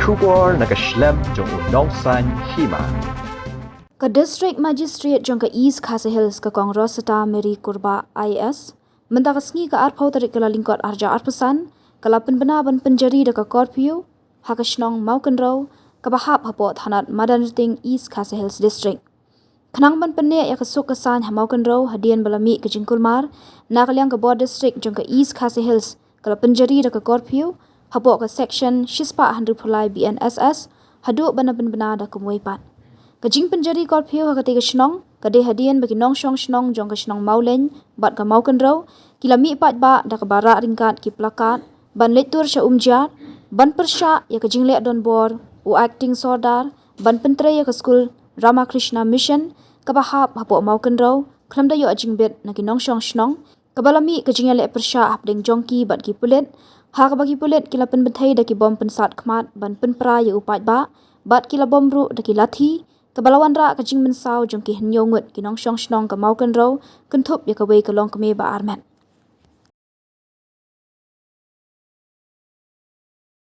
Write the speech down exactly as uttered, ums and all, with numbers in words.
Khubor na ka shlem jong u nongsan hima. Ka District Magistrate jong ka East Khasi Hills, ka Kong Rosetta Mary Kurbah I A S, mynta ka sngi ka arphew tarik Kyllalyngkot arhajar arphew san, ka la pynbna ban pynjari da ka curfew ha ka shnong Mawkynrew, kaba hap hapoh thanat Madanrting, East Khasi Hills District. Khnang ban pynneh ïa ka suk ka saiñ ha Mawkynrew hadien ba la mih ka jingkulmar na ka liang ka bor district jong ka East Khasi Hills, ka la pynjari da ka curfew hapoh ka section shispah hynriewphew lai B N S S haduh ban da pynbna da kumwei pat. Ka jingpynjari curfew ha katei ka shnong ka dei hadien ba ki nongshong shnong jong ka shnong Mawleiñ bad ka Mawkynrew ki la mih paidbah da kaba rah ryngkat ki placard ban leit tur sha Umjiar ban pyrshah ïa ka jingleh donbor u Acting Sordar ban pyntrei ïa ka skul Ramakrishna Mission, kaba hap hapoh Mawkynrew, khlem da ïoh jingbit na ki nongshong shnong, kaba la mih ka jingïaleh pyrshah hapdeng jong ki bad ki pulit, ha kaba ki pulit ki la pynbthei da ki bom pynsat khmat ban pynpra ïa u paidbah, bad ki la bom ruh da ki lathi, kaba la wanrah ka jingmynsaw jong ki hynñiew ngut ki nongshong shnong ka Mawkynrew, kynthup ïa kawei ka longkmie ba armet.